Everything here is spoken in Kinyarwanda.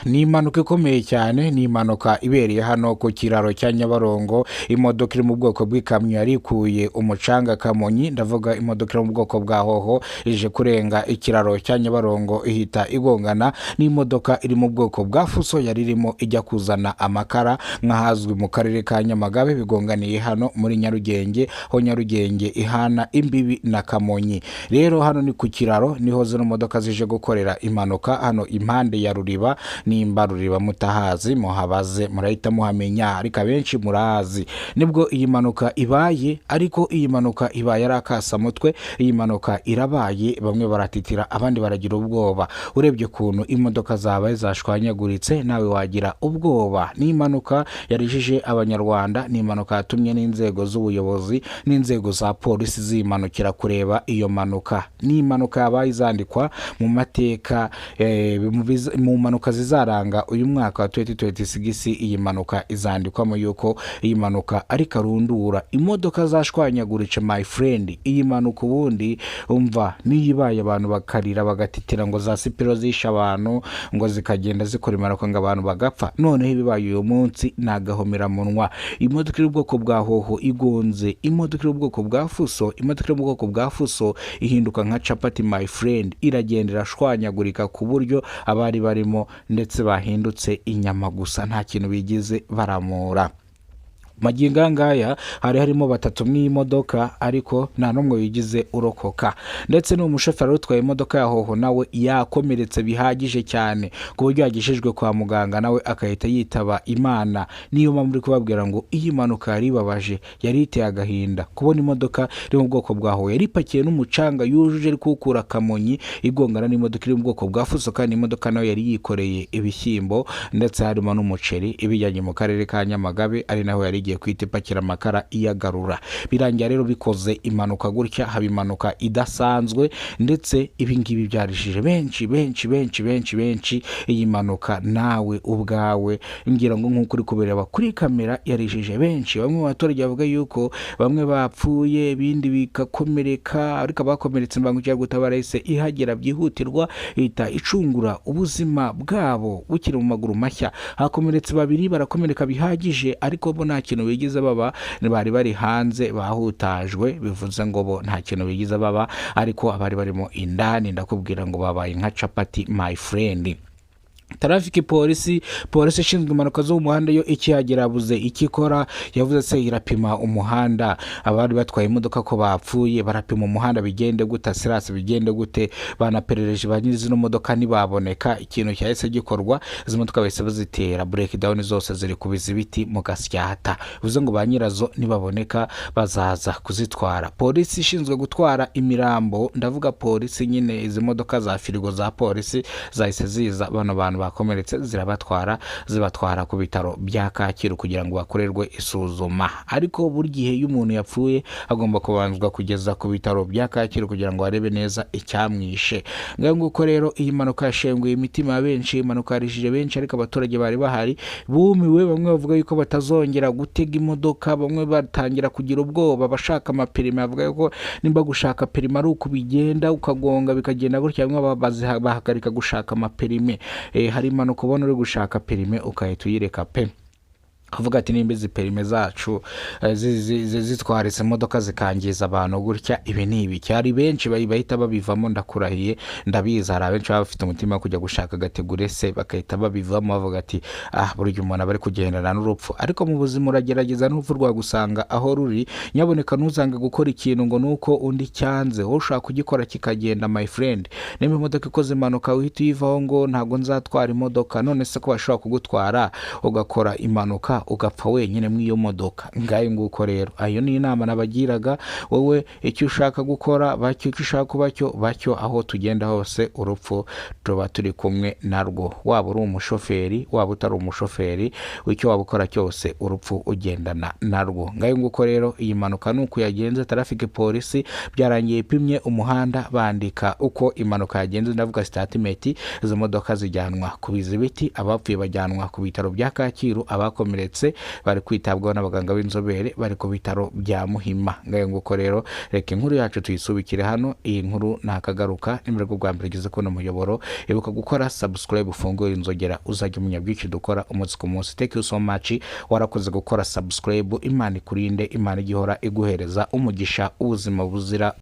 Ni impanuka ikomeye cyane, ni impanuka ibereye hano ku kiraro cya Nyabarongo. Imodoka iri mu bwoko bw'ikamyo yari ikuye umucanga Kamonyi, ndavuga imodoka iri mu bwoko bwa hoho, ije kurenga ikiraro cya Nyabarongo ihita igongana n'imodoka iri mu bwoko bwa fuso yari irimo ijya kuzana amakara nk'ahazwi mu karere ka Nyamagabe. Bigonganiye hano muri Nyarugenge, aho Nyarugenge ihana imbibi na Kamonyi. Rero hano ni ku kiraro, niho zino modoka zije gukorera impanuka, hano impande ya Ruriba. Nimba Ruriba mutahazi muhabaze, murahita muhamenya, ariko abenshi murahazi. Nibwo iyi mpanuka ibaye, ariko iyi mpanuka ibaye ari akasamutwe. Iyi mpanuka irabaye, bamwe baratitira, abandi baragira ubwoba. Urebye ukuntu imodoka zabaye zashwanyaguritse, nawe wagira ubwoba. Ni impanuka yarijije Abanyarwanda, ni impanuka yatumye n'inzego z'ubuyobozi n'inzego za polisi zimanukira kureba iyo mpanuka. Ni impanuka yabaye izandikwa mu mateka, mu mpanuka zizaranga uyu mwaka wa 2026. Iyi mpanuka izandikwamo yuko iyi mpanuka ari karundura, imodoka zashwanyaguritse, my friend. Iyi mpanuka ubundi umva niyo ibaye, abantu bakarira, bagatitira ngo za Sipiro zishe abantu, ngo zikagenda zikora impanuka ngo abantu bagapfa. Noneho ibibaye uyu munsi ni agahomeраmunwa. Imodoka iri mu bwoko bwa hoho igonze imodoka iri mu bwoko bwa fuso, imodoka iri mu bwoko bwa fuso ihinduka nka capati, my friend, iragenda irashwanyagurika ku buryo abari barimo ndetse bahindutse inyama gusa, nta kintu bigize baramura. Magingo aya ngaya hari harimo batatu mu imodoka, ariko nta n'umwe wigize urokoka. Ndetse n'umushoferi utwaye imodoka ya hoho nawe yakomeretse bihagije cyane ku buryo yagejejwe kwa muganga, nawe agahita yitaba Imana. Niyo mpamvu uri kubabwira ngo iyi mpanuka yari ibabaje, yari iteye agahinda, kubona imodoka iri mu bwoko bwa hoho yari ipakiye n'umucanga yujuje iri kuwukura Kamonyi igongana n'imodoka iri mu bwoko bwa fuso, kandi imodoka nayo yari yikoreye ibishyimbo ndetse harimo n'umuceri, ibijyanye mu karere ka Nyamagabe, ari naho yari igiye kwita ipakira amakara iyagarura. Birangira rero bikoze impanuka gutya, haba impanuka idasanzwe. Ndetse ibi ngibi byarishije benshi, benshi, benshi, benshi, benshi. Iyi mpanuka nawe ubwawe ngira ngo nk'uko uri kubireba kuri kamera, yarishije benshi. Bamwe mu baturage bavuga yuko bamwe bapfuye, ibindi bikakomereka, ariko abakomeretse imbangukiragutabara yahise ihagera byihutirwa, ihita icungura ubuzima bwabo bukiri mu maguru mashya. Hakomeretse babiri, barakomereka bihagije, ariko bo nta kintu bigize baba, bari bari hanze bahutajwe, bivuze ngo bo nta kintu bigize baba. Ariko abari barimo indani, ndakubwira ngo babaye nka capati, my friend. Traffic polisi, polisi ishinzwe impanuka zo mu muhanda, yo ikihagera yabuze icyo ikora. Yavuze se irapima umuhanda, abari batwaye imodoka ko bapfuye, barapima umuhanda bigende gute? Assurance bigende gute? Banaperereje ba nyiri zino modoka ntibaboneka. Ikintu cyahise gikorwa, izi modoka bahise bazitera breakdown, zose ziri kubiza ibiti mu Gasyata, bivuze ngo ba nyirazo nibaboneka bazaza kuzitwara. Polisi ishinzwe gutwara imirambo, ndavuga polisi nyine, izi modoka za firigo za polisi zahise ziza, bano bantu bakomeretse zirabatwara, zibatwara ku bitaro bya Kacyiru kugira ngo bakorerwe isuzuma. Ariko buri gihe iyo umuntu yapfuye agomba kubanzwa kugeza ku bitaro bya Kacyiru kugira ngo barebe neza icyamwishe. Ngaho nguko rero, iyi mpanuka yashenguye imitima ya benshi, impanuka yarishije benshi, ariko abaturage bari bahari bumiwe. Bamwe bavuga yuko batazongera gutega imodoka, bamwe batangira kugira ubwoba bashaka amaperime, bavuga yuko nimba gushaka perime ari uku bigenda, ukagonga bikagenda gutya, bamwe bahagarika gushaka amaperime. Hari impanuka ubona uri gushaka perime ugahita uyireka pe, kuvuga ati nimba izi perime zacu zitwaritse imodoka zikangiza abantu gutya, ibi ni ibiki? Hari benshi bahita babivamo, ndakurahiye, ndabizi. Hari abenshi baba bafite umutima wo kujya gushaka agategure se, bagahita babivamo, bavuga ati ah, burya umuntu aba ari kugendana n'urupfu. Ariko mu buzima uragerageza n'urupfu rwagusanga aho ruri. Nyaboneka ntuzange gukora ikintu ngo nuko undi cyanze, wowe ushaka kugikora kikagenda, my friend. Nimba imodoka ikoze impanuka, uhita uyivaho ngo ntabwo nzatwara imodoka. None se ko bashobora kugutwara ugakora impanuka ugapfa wenyine muri iyo modoka? Ngayo nguko rero, ayo ni inama nabagiraga. Wowe icyo ushaka gukora bacyo, icyo ushaka kuba cyo bacyo, aho tugenda hose urupfu tuba turi kumwe narwo. Waba uri umushoferi, waba utari umushoferi, icyo waba ukora cyose urupfu ugendana narwo. Ngayo nguko rero, iyi mpanuka ni uku yagenze. Traffic polisi byarangiye ipimye umuhanda, bandika uko impanuka yagenze, ndavuga statement. Izo modoka zijyanwa ku bizibiti, abapfuye bajyanwa ku bitaro bya Kacyiru, abakomeretse. bakomeretse bari kwitabwaho n'abaganga b'inzobere bari ku bitaro bya Muhima. Ngayo nguko rero, reka inkuru yacu tuyisubikire hano. Iyi nkuru ntakagaruka. Nimero bwa mbere ugeze kubona umuyoboro, ibuka gukora subscribe, ufungure inzogera, uzajya umenya byinshi dukora umunsi ku munsi. Thank you so much, warakoze gukora subscribe. Imana ikurinde, Imana igihora iguhereza umugisha, ubuzima buzira.